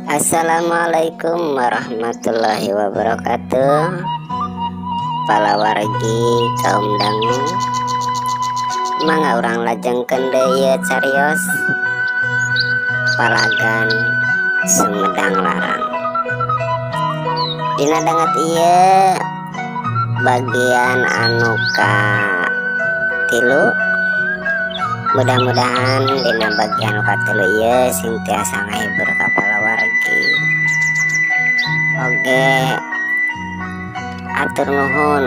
Assalamualaikum warahmatullahi wabarakatuh. Palawargi kaum dangu, mangga urang lajengkeun deui ieu carios Palagan Sumedang Larang. Dina danget ieu bagian anu ka-3. Mudah-mudahan dina bagian ka-3 ieu sing tiasa ngahibur ka palawargi. Oge atur nuhun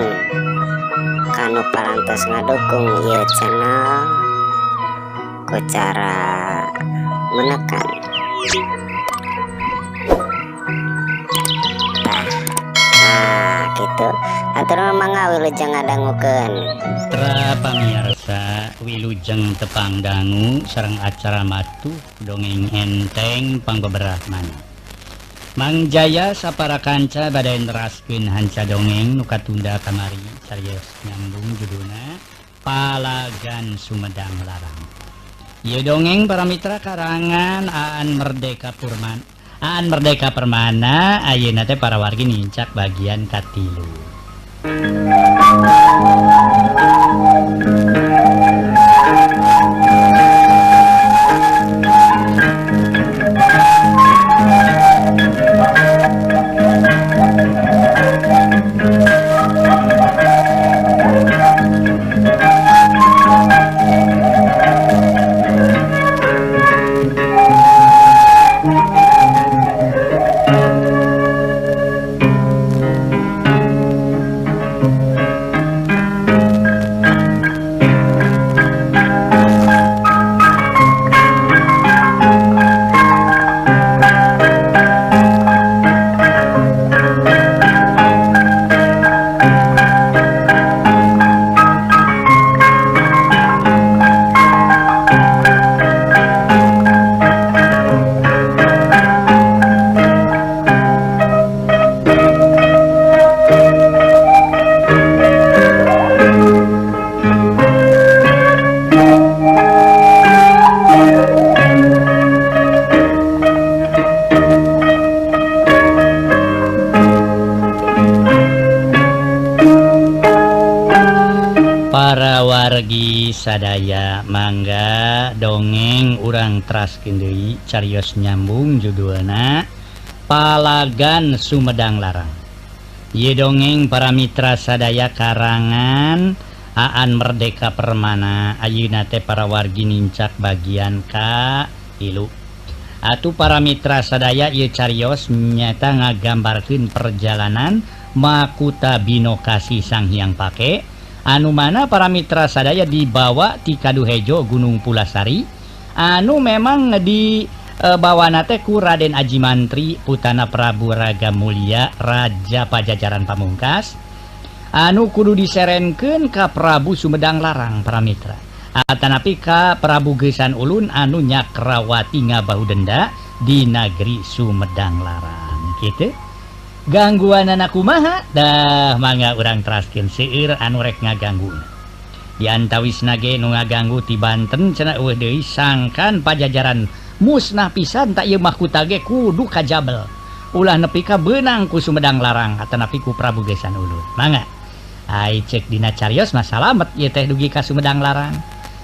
kanu parantos ngadukung ieu channel ku cara menekan tah. Nah, gitu atur, mangga wilujeng ngadangukeun. Mitra pamiarsa, wilujeng tepang dangu sareng acara matuh dongeng enteng pangbeberah mana. Mang Jaya sapara kanca bade neraskeun hanca dongeng nu katunda kamari, carios nyambung judulna Palagan Sumedang Larang. Ieu dongeng, para mitra, karangan Aan Merdeka Purman. Aan Merdeka Permana. Ayeuna teh para wargi nincak bagian katilu. Para wargi sadaya, mangga dongeng urang traskeun deui, carios nyambung judulna Palagan Sumedang Larang. Ieu dongeng, para mitra sadaya, karangan Aan Merdeka Permana. Ayeuna teh para wargi nincak bagian ka 3. Atuh, para mitra sadaya, ieu carios nyata ngagambarkeun perjalanan Makuta Binokasih Sang Hyang Pake anu mana, para mitra sadaya, dibawa ti Kaduhejo Gunung Pulasari anu memang di bawana teh ku Raden Aji Mantri, putana Prabu Raga Mulia, Raja Pajajaran Pamungkas, anu kudu diserenkeun ka Prabu Sumedang Larang, para mitra, atanapi ka Prabu Geusan Ulun anu nyakrawati ngabahu denda di negeri Sumedang Larang. Gitu gangguan anak kumaha dah, mangga urang traskeun. Seueur anu rek ngaganggu, diantawisna ge nu ngaganggu ti Banten cenah, euweuh deui sangkan Pajajaran musnah pisan. Tak ieu mahkuta ge kudu kajabel, ulah nepi ka beunang ku Sumedang Larang atanapi ku Prabu Geusan Ulun. Mangga, ai cek dina carios mah salamet ieu teh dugi ka Sumedang Larang,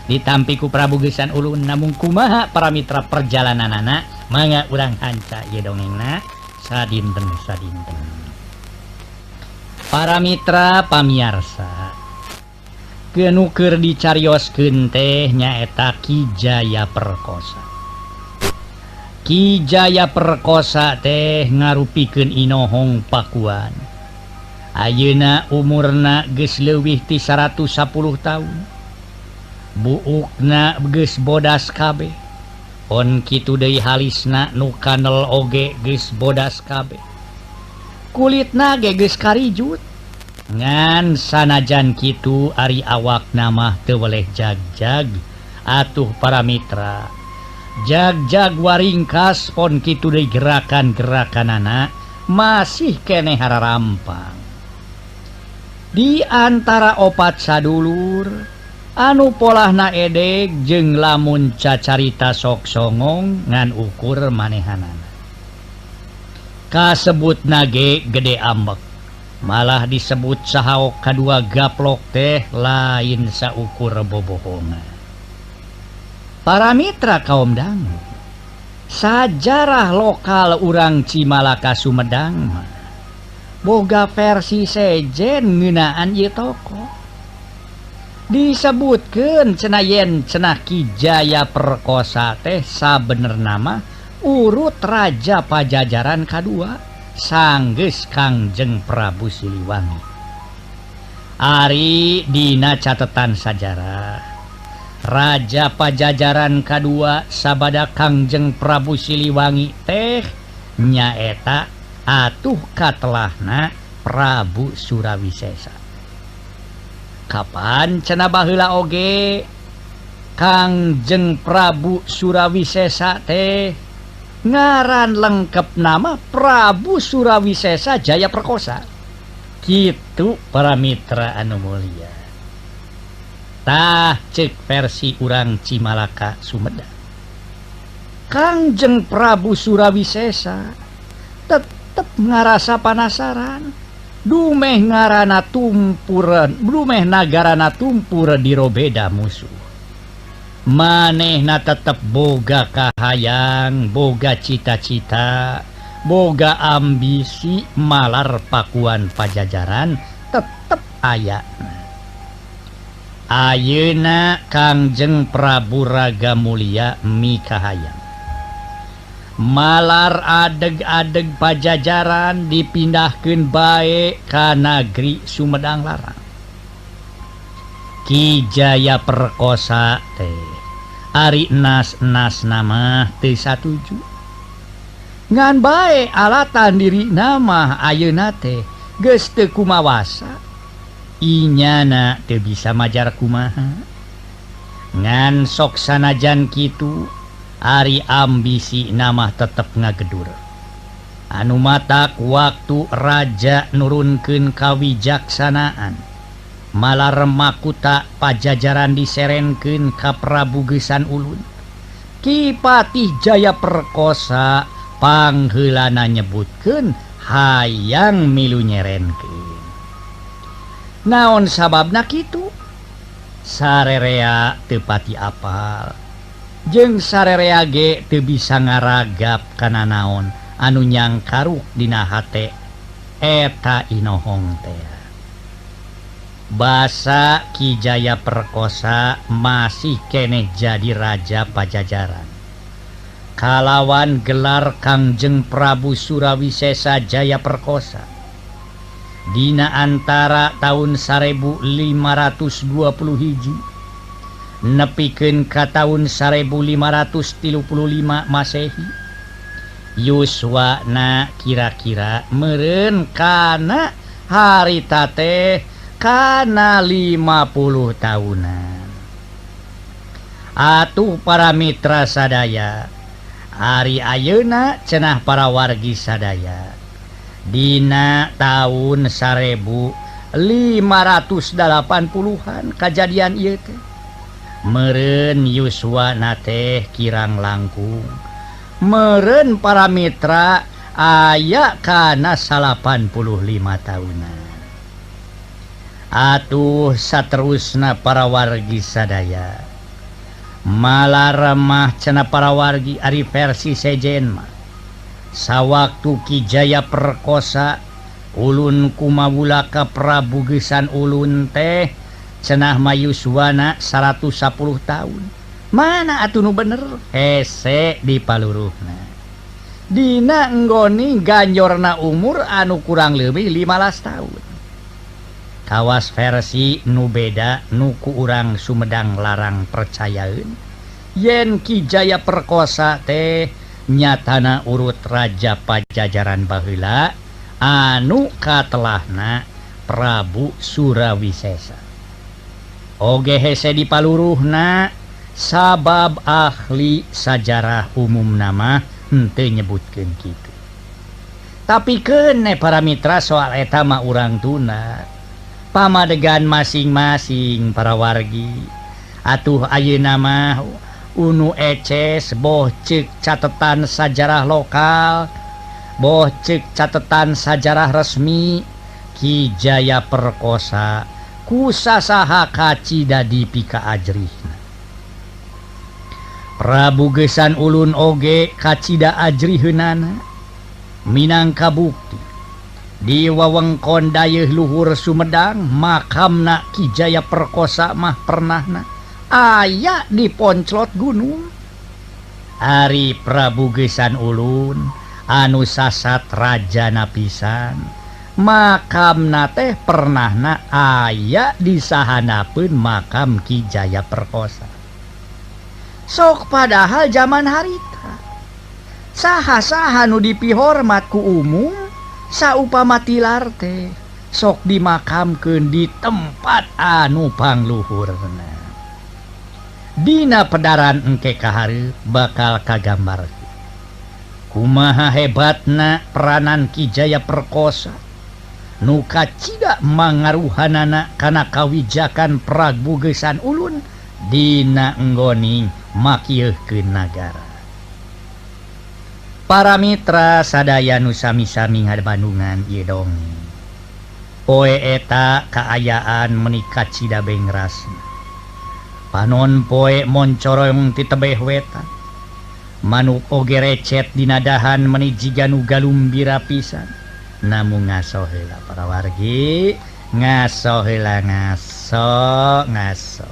ditampi ku Prabu Geusan Ulun. Namun kumaha, para mitra, perjalananana? Mangga urang hanca ieu dongengna sadinten sadinten. Para mitra pamiarsa, nu keur dicarioskeun teh nyaeta Ki Jaya Perkosa. Ki Jaya Perkosa teh ngarupikeun inohong Pakuan. Ayeuna umurna geus leuwih ti 110 tahun, buukna geus bodas kabeh. On kitu deui halisna nu kanel oge geus bodas kabeh, kulitna ge geus karijut. Ngan sanajan kitu, ari awakna mah teu weleh jagjag atuh, para mitra, jagjag waringkas. Pon kitu deui gerakan-gerakanana masih keneh hararampang. Di antara opat sadulur anu polahna edek jeung lamun cacarita sok songong, ngan ukur manehanana. Kasebut nage gede ambek. Malah disebut sahaok kadua gaplok teh lain saukur bobohongan. Para mitra kaum dangu, sajarah lokal urang Cimalaka Sumedang mah boga versi sejen ngeunaan ieu tokoh. Disebutkeun cenah yen cenah Ki Jaya Perkosa teh sabenerna mah urut Raja Pajajaran kadua sanggeus Kangjeng Prabu Siliwangi. Ari dina catetan sajarah Raja Pajajaran kadua sabada Kangjeng Prabu Siliwangi teh nyaeta atuh katelahna Prabu Surawisesa. Kapan cenah baheula oge Kangjeng Prabu Surawisesa teh ngaran lengkap nama Prabu Surawisesa Jaya Perkosa. Kitu para mitra anu mulia. Tah cek versi urang Cimalaka Sumedang, Kangjeng Prabu Surawisesa tetep ngarasa panasaran dumeh ngarana tumpureun, dumeh nagarana tumpur dirobeda musuh. Manehna tetep boga kahayang, boga cita-cita, boga ambisi malar pakuan Pajajaran tetep aya. Ayeuna Kangjeng Prabu Raga Mulia mikahayang malar adeg-adeg Pajajaran dipindahkeun bae ka nagri Sumedang Larang. Ki Jaya Perkosa teh ari nas-nas nama teu satuju. Ngan bae alatan diri nama ayeuna teh geus teu kumawasa. Inyana teu bisa majar kumaha. Ngan sok sanajan kitu ari ambisi nama tetep ngagedur. Anu matak waktu raja nurunkeun kawijaksanaan malar makuta Pajajaran diserenkeun ka Prabu Geusan Ulun. Ki Patih Jaya Perkosa pangheulana nyebutkeun hayang milu nyerenkeun. Naon sababna kitu? Sarerea teu pati apal. Jeung sarerea ge teu bisa ngaragap kana naon anu nyangkaruk dina hate eta inohong teh. Basa Ki Jaya Perkosa masih keneh jadi raja Pajajaran kalawan gelar Kangjeng Prabu Surawisesa Jaya Perkosa. Dina antara tahun 1521 nepikeun ka tahun 1535 Masehi. Yuswana kira-kira meureun kana harita teh kana 50 tahunan. Atuh para mitra sadaya, ari ayeuna cenah para wargi sadaya dina tahun 1580-an kajadian ieu teh meureun yuswana teh kirang langkung meureun para mitra aya kana 85 tahunan. Atuh saterusna para wargi sadaya malah remah cenah para wargi ari versi sejen mah sawaktu Ki Jaya Perkosa ulun kumawula ka Prabu Geusan Ulun teh cenah mayuswana 110 tahun. Mana atuh nu bener? Hese di paluruhna. Dina nggoni ganjorna umur anu kurang leuwih 15 tahun. Kawas versi nu beda nu ku urang Sumedang Larang percayaeun yen Ki Jaya Perkosa teh nyatana urut Raja Pajajaran baheula anu katelahna Prabu Surawisesa. Oge hese di paluruhna sabab ahli sajarah umum nama henteu nyebutkeun kitu. Tapi keun para mitra soal eta mah urang tuna pamadegan masing-masing para wargi. Atuh ayeuna mah unu eces boh ceuk catetan sajarah lokal Boh cek catetan sajarah resmi Ki Jaya Perkosa ku sasaha kacida dipika ajrihna. Prabu Geusan Ulun oge kacida ajriheunana minangka bukti di wewengkon dayeuh luhur Sumedang makamna Ki Jaya Perkosa mah pernahna aya di ponclot gunung. Ari Prabu Geusan Ulun anu sasat rajana pisan makamna teh pernahna aya di sahanapeun makam Ki Jaya Perkosa. Sok padahal zaman harita saha-saha nu dipihormat ku umum saupama tilar teh sok dimakamkeun di tempat anu pangluhurna. Dina pedaran engke kahareup bakal kagambar kumaha hebatna peranan Ki Jaya Perkosa nu kacida mangaruhanana kana kawijakan Prabu Geusan Ulun dina enggoning makieuhkeun nagara. Para mitra sadaya nu sami-sami ngadabandungan ieu dongeng. Poe eta kaayaan meuni kacida bengrasna. Panon poe moncorong ti tebeh wetan. Manuk oge recet dina dahan meuni jiga nu galumbira pisan. Namung ngaso heula para wargi, ngaso heula ngaso ngaso.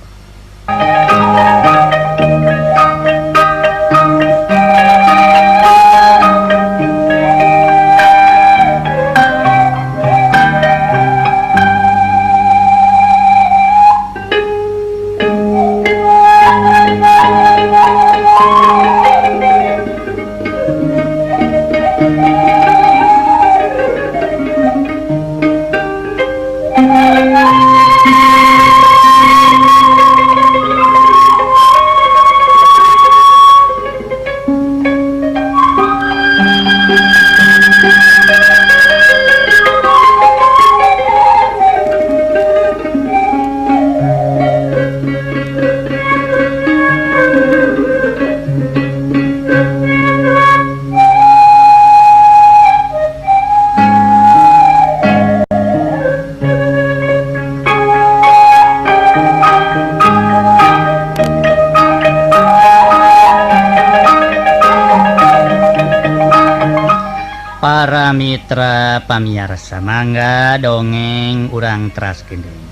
Para mitra pamiarsa mangga dongeng urang teraskeun deui.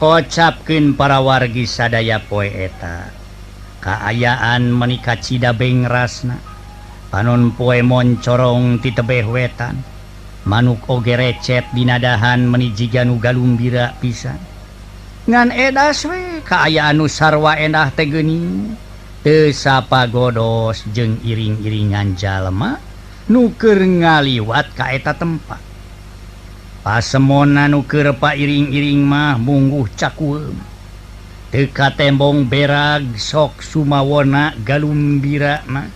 Kocapkeun para wargi sadaya poe eta. Kaayaan meuni kacida bengrasna. Panon poe moncorong ti tebeh wetan. Manuk oge recet dina dahan meuni jiga nu galumbira pisan. Ngan edas we kaayaan nu sarwa endah teh geuning. Teu sapagodos jeung iring-iringan jalma nu keur ngaliwat ka eta tempat. Pasemona nu keur pairing-iring mah mungguh cakueum. Teu katembong berag sok sumawona galumbira mah.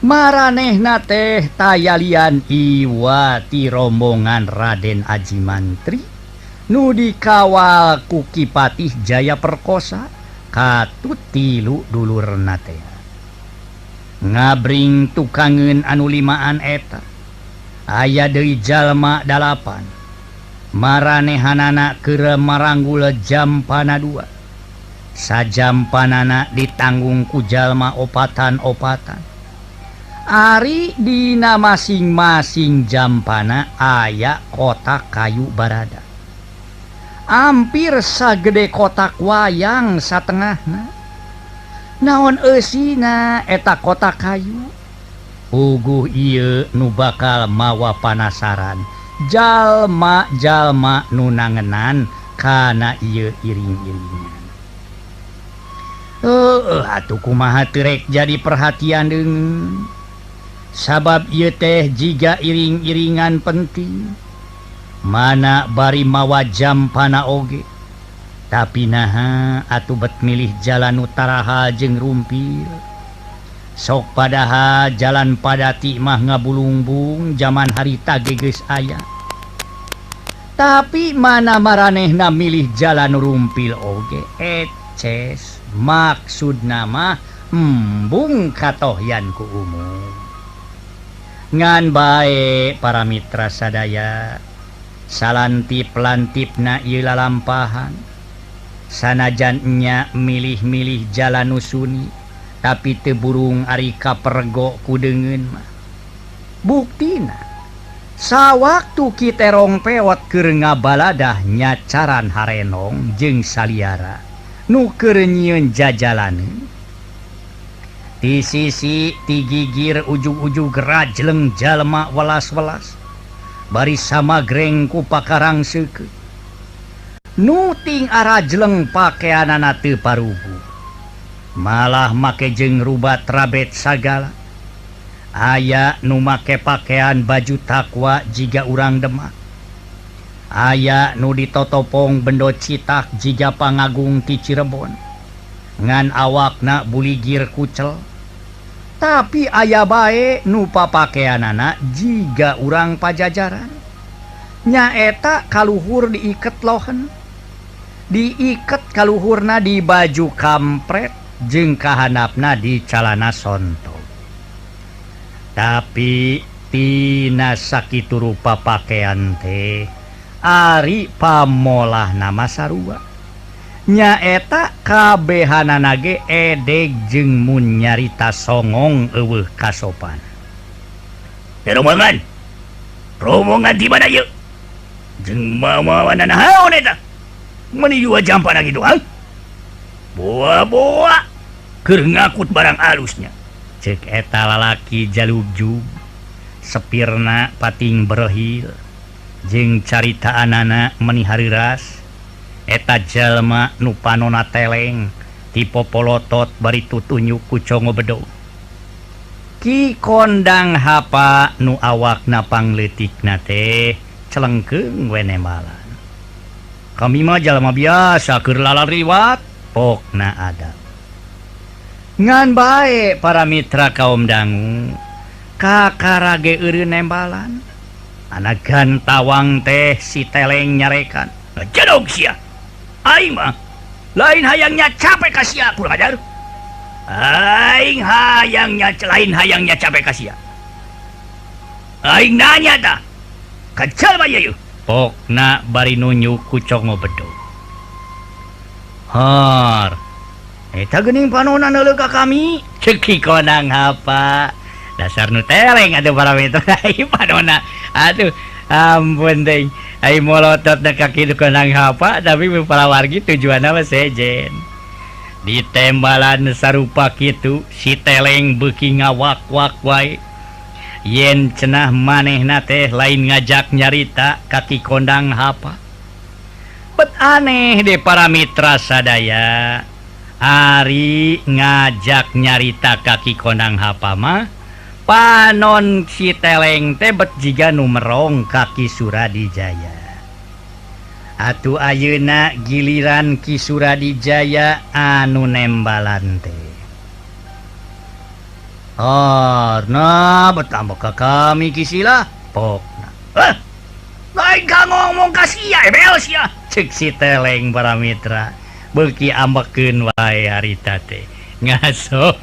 Maranehna teh tayalian iwa ti rombongan Raden Aji Mantri nu dikawal ku Ki Patih Jaya Perkosa katut tilu dulurna teh. Ngabring tukangeun anu limaan eta aya deui jalma dalapan. Maranehanana keur maranggul jampana dua. Sajampanana ditanggung ku jalma opatan-opatan. Ari dina masing-masing jampana aya kotak kayu barada. Hampir sagede kotak wayang satengahna. Naon eusina eta kotak kayu? Puguh ieu nu bakal mawa panasaran jalma-jalma nu nangenan kana ieu iring-iringan. Heueuh atuh kumaha teu rek jadi perhatian deung. Sabab ieu teh jiga iring-iringan penting. Mana bari mawa jampana oge. Tapi naha atuh bet milih jalan utaraha jeung rumpil. Sok padahal jalan padati mah ngabulungbung zaman harita ge geus aya. Tapi mana maranehna milih jalan rumpil oge eces maksudna mah embung katohyan ku umum. Ngan bae para mitra sadaya salantip-lantipna ieu lalampahan sanajan nya milih-milih jalan nu suni tapi teu burung ari kapergo ku deungeun mah. Buktina sawaktu Ki Terong Pewot keur ngabaladah nyacaran harenong jeung saliara nu keur nyieun jajalaneun. Di sisi tigigir ujug-ujug rajleng jalma welas-welas bari samagreng ku pakarang seukeut. Nu ting arajleng pakeanana teu parugu, malah make jeung rubat rabet sagala. Aya nu make pakaian baju takwa jiga urang Demak. Aya nu ditotopong bendo citak jiga pangagung ti Cirebon. Ngan awakna buligir kucel. Tapi aya bae nu papakeanana jiga urang Pajajaran. Nyaeta kaluhur diiket lohen. Diiket kaluhurna di baju kampret jeung kahanapna di calana sonto. Tapi tina sakitu rupa pakaian teh ari pamolah nama sarua. Nyaeta kabehanana ge edeg jeung mun nyarita songong eueuh kasopan. Rombongan. Rombongan di mana ieu? Jeung mamawana naon eta? Meuni jua jampana kitu ha? Boa-boa keur ngakut barang alusnya. Cek eta lalaki jalugjug sepirna pating berhil jeung caritaanana meuni hareuras. Eta jalma nu panona teleng tipe polotot bari tutunyuk ku congo bedog. Ki Kondang Hapa nu awakna pangleutikna teh celengkeung we nembalan. Kami mah jalma biasa keur lalariwat pokna adab. Ngan bae para mitra kaum dangu kakarage eureun nembalan. Anak gantawang teh si teleng nyarekan. Jadog sia. Aing mah lain hayangnya capek ka sia kurang ajar. Aing hayangnya lain hayangnya capek ka sia. Aing nanya tah. Ka jalma ieu. Pokna bari nunjuk ku congo bedog. Har. Eta geuning panona neuleuh ka kami. Ceuk Ki Kondang Hapa. Dasar nu teleng atuh para mitra panona. Aduh, ampun teh. Ai molotot na ka Ki Kondang Hapa tapi para wargi tujuanna mah sejen. Ditembalan sarupa kitu si teleng beuki ngawak-wak wae. Yen cenah manehna teh lain ngajak nyarita ka Ki Kondang Hapa. Bet aneh deh para mitra sadaya. Ari ngajak nyarita ka Ki Kondang Hapa mah panon si teleng teh bet jiga nu merong ka Ki Suradijaya. Atuh ayeuna giliran Ki Suradijaya anu nembalan teh. Arna betambah ka kami Ki Sila pokna. Lain ka ngomong ka sia ebel sia. Ceuk si teleng para mitra beuki ambekeun wae harita teh. Ngaso.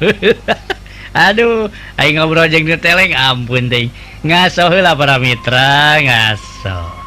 Aduh, aing ngobrol jeung nu teleng ampun teh. Ngaso heula para mitra, ngaso.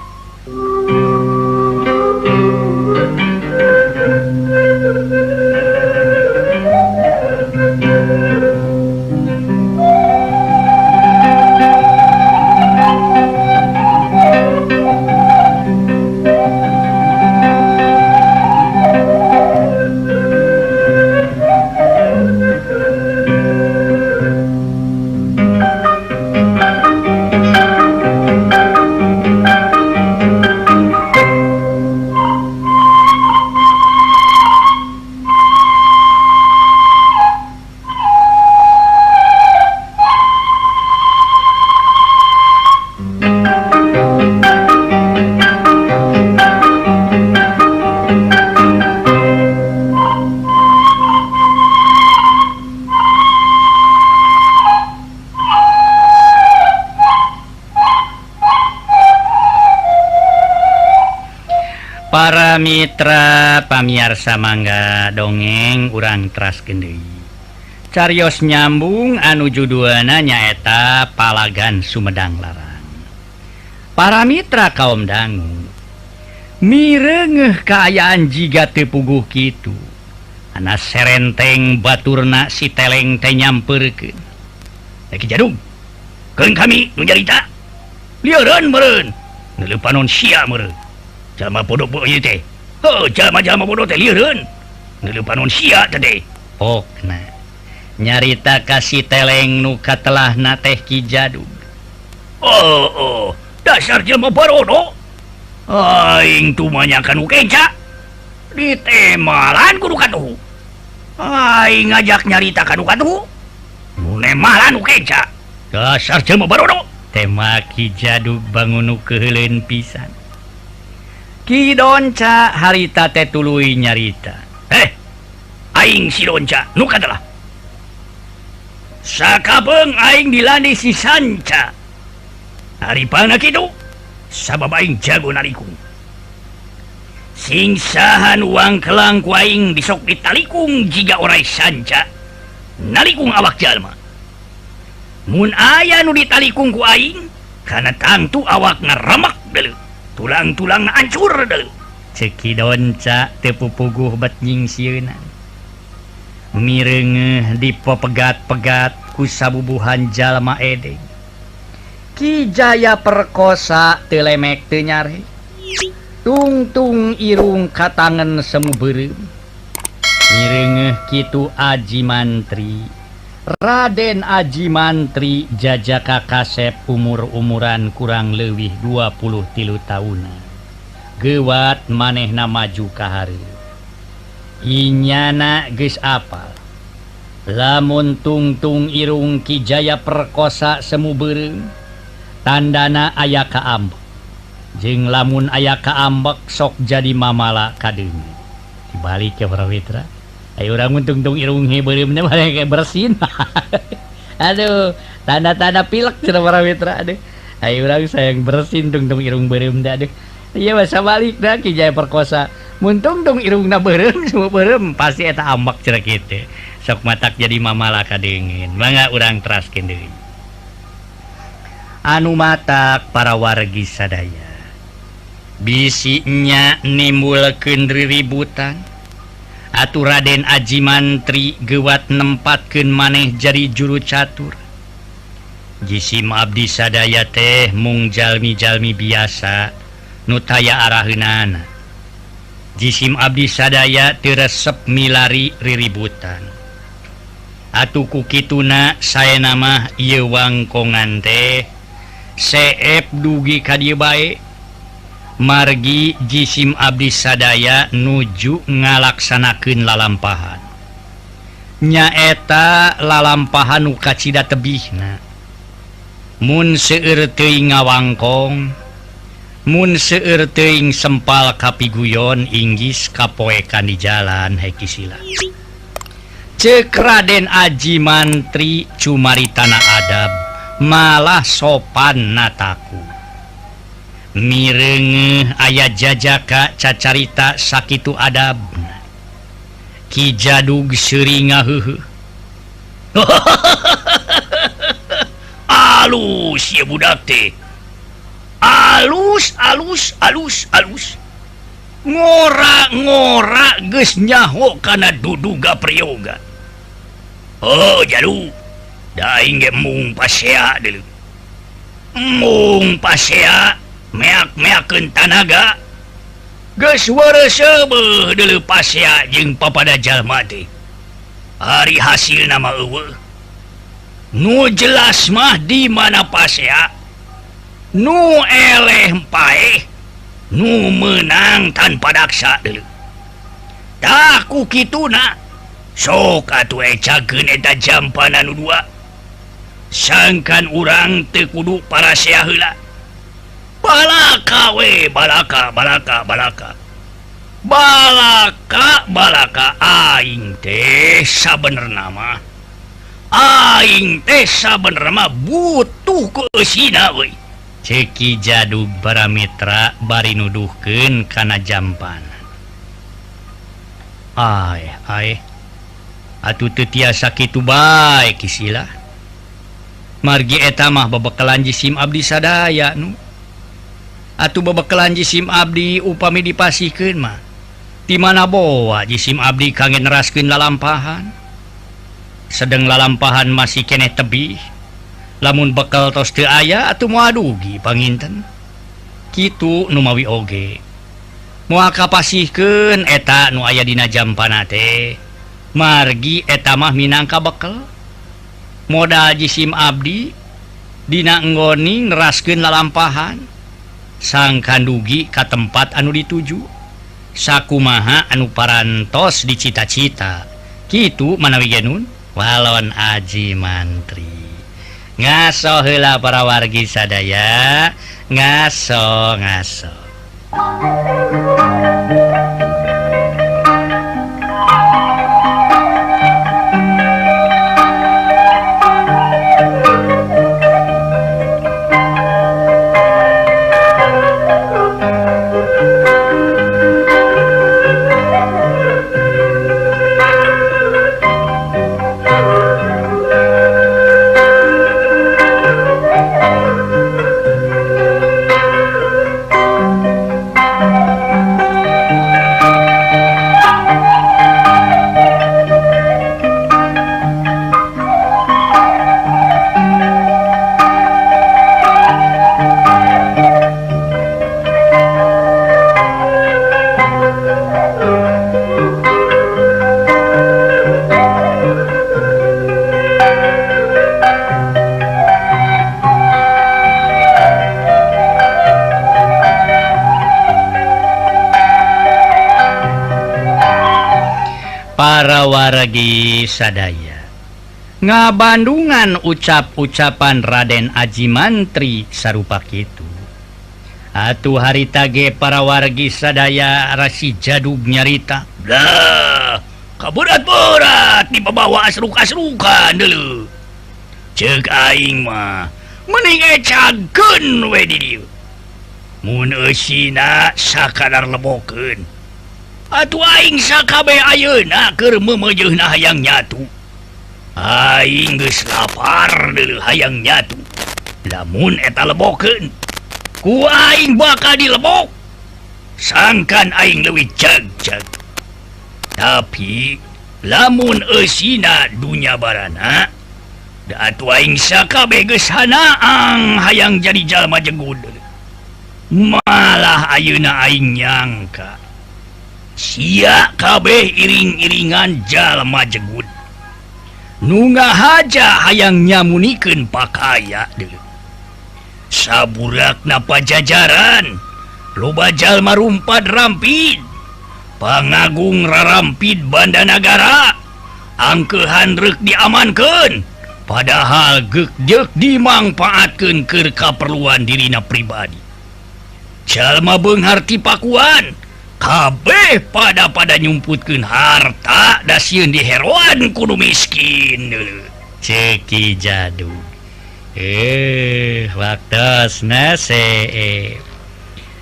Para mitra pamiarsa mangga dongeng urang teraskeun deui. Carios nyambung anu judulna nyaeta Palagan Sumedang Larang. Para mitra kaum dangu mireungeuh kaayaan jiga teu puguh kitu. Ana serenteng baturna si teleng teh nyampeurkeun. Ki Jadug, keun kami nu nyarita. Lieureun meureun. Neuleuh panon sia meureun. Jalma bodoh ieu teh. Heuh, jalma-jalma bodoh teh lieureun. Neuleuh panon sia teh. Pokna nyarita ka si teleng nu katelahna teh Ki Jadug. Oh, oh, dasar jelema barodo. Aing tumanya kanu kenca. Ditemalan kudu katuhu. Aing ngajak nyarita kanu katuhu. Nu nemalan nu kenca. Dasar jelema barodo. Tema Ki Jadug bangunu keuheuleun pisan. Ki Donca harita teh tuluy nyarita. Aing si Donca nu katelah. Sakabeung aing dilandi si Sanca. Aripana kitu sabab aing jago nalikung. Singsahan uang kelang ku aing disok ditalikung jiga orai Sanca. Nalikung awak jalma. Mun aya nu ditalikung ku aing kana tangtu awak ngaremek deuleu. Tulang-tulang hancur deuleu. Ceuk Ki Donca teu pupuguh bet nyingsieunan. Mireungeuh dipepegat-pegat ku sabubuhan jalma edeg. Ki Jaya Perkosa teu lemek teu nyare. Tungtung irung katangen semu beureum. Mireungeuh kitu Aji Mantri. Raden Aji Mantri jajaka kasep umur-umuran kurang leuwih 23 tahunan. Geuwat manehna maju ka hareup. Inyana geus apal. Lamun tungtung irung Ki Jaya Perkosa semu beureum, tandana aya kaambek. Jeung lamun aya kaambek sok jadi mamala kadeungeun. Dibalik ke para mitra. Ayo urang tungtung irung beureumna mah bersin. Aduh, tanda-tanda pilek cenah para mitra aduh. Ayo urang sayang bersin tungtung irung beureum da aduh. Ieu mah sabalikna Ki Jaya Perkosa. Mun tungtung irungna beureum semua beureum pasti eta ambek cenah kitu. Sok matak jadi mamala kadeungin. Mangga urang teraskeun deui. Anu matak para wargi sadaya. Bisi nya nimbulkeun riributan. Atuh Raden Aji Mantri geuwat nempatkeun maneh jadi juru catur. Jisim abdi sadaya teh mung jalmi-jalmi biasa nu taya araheunana. Jisim abdi sadaya teu resep milari riributan. Atuh ku kituna saena mah ieu wangkongan teh seep dugi ka dieu bae. Margi jisim abdi sadaya nuju ngalaksanakeun lalampahan. Nyaeta lalampahan nu kacida tebihna. Mun seueur teuing ngawangkong, mun seueur teuing sempal kapiguyon inggis kapoekan di jalan heki sila. Ceuk Raden Aji Mantri cumaritana adab malah sopan nataku. Mireungeuh aya jajaka cacarita sakitu adab. Ki Jadug seuri ngaheuheuh. Alus ieu budak teh. Alus alus alus alus. Ngora-ngora geus nyaho kana duduga priyoga. Oh jalu, da aing ge mung pasea deuleu. Mung pasea meak-meakeun tanaga. Geus wareuseuh deuleu pasea jeung papada jalma teh. Ari hasilna mah eueuh. Nu jelas mah di mana pasea, nu eleh paeh, nu menang tanpa daksa deuleu. Tah ku kituna sok atuh ecakeun eta jampana nu dua. Sangkan urang teu kudu parasea heula. Balaka we, balaka, balaka, balaka. Balaka, balaka aing teh sabenerna mah. Aing teh sabenerna mah butuh keusina we. Ceuk Ki Jadug para mitra bari nuduhkeun kana jampana. Aeh, aeh. Atuh teu tiasa kitu bae kisilah. Margi eta mah bebekalan jisim abdi sadaya nu. Atuh bebekalan jisim abdi upami dipasihkeun mah. Di mana boa jisim abdi kangge neraskeun lalampahan. Sedeng lalampahan masih keneh tebih. Lamun bekal tos teu aya atuh moal dugi panginten. Kitu nu mawi oge. Moal kapasihkeun eta nu aya dina jampana teh. Margi eta mah minangka bekel. Modal jisim abdi dina nggoni neraskeun lalampahan sangkan dugi ka tempat anu dituju sakumaha anu parantos dicita-cita kitu manawi genun walon Aji Mantri ngaso heula para wargi sadaya ngaso ngaso. Para wargi sadaya ngabandungan ucap-ucapan Raden Aji Mantri sarupa kitu. Atuh harita ge para wargi sadaya rasi jadug nyarita. Lah, kaberat-berat dibawa asruk-asrukan deuleu. Ceuk aing mah mending ecagkeun we di dieu. Mun eusina sakadar lebokeun. Atuh aing sakabeh ayeuna keur meumeujeuna hayang nyatu. Aing geus lapar deuleu hayang nyatu. Lamun eta lebokeun, ku aing bakal dilebok. Sangkan aing leuwih jag-jag. Tapi lamun eusina dunya barana, da atuh aing sakabeh geus hanaang hayang jadi jalma jegud. Malah ayeuna aing nyangka sia kabeh iring-iringan jalma jegud. Nu ngahaja hayang nyamunikeun pakaya deuleu. Saburakna pajajaran, loba jalma rumpad rampid, pangagung rarampid bandanagara, angkeuhan reuk diamankeun, padahal geuk-jeuk dimangpaatkeun keur kaperluan dirina pribadi. Jalma beunghar ti Pakuan kabeh pada nyumputkeun harta da sieun diheroan kudu miskin deuleu. Ceki jadug. Waktosna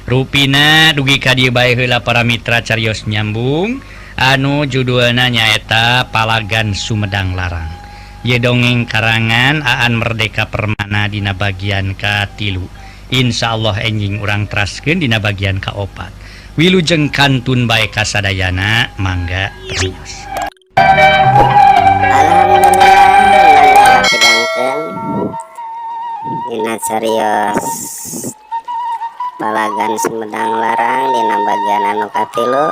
Rupina dugi ka dieu bae heula para mitra carios nyambung anu judulna nyaeta Palagan Sumedang Larang. Ye dongeng karangan Aan Merdeka Permana dina bagian ka-3. Insyaallah enjing urang teraskeun dina bagian ka-4. Wilujeng kantun bae kasadayana mangga terus. Alhamdulillah pidangkeun dina carios Palagan Sumedang Larang dina bagian anu katilu.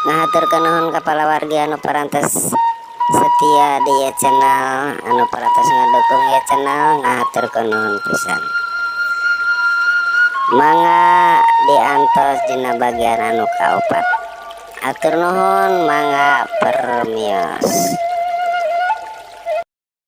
Ngahaturkeun nuhun ka palawargi anu parantos setia di ieu channel, anu parantos ngadukung ieu channel, ngahaturkeun nuhun pisan. Mangga diantos dina bagian anu kaopat. Atur nuhun mangga permios.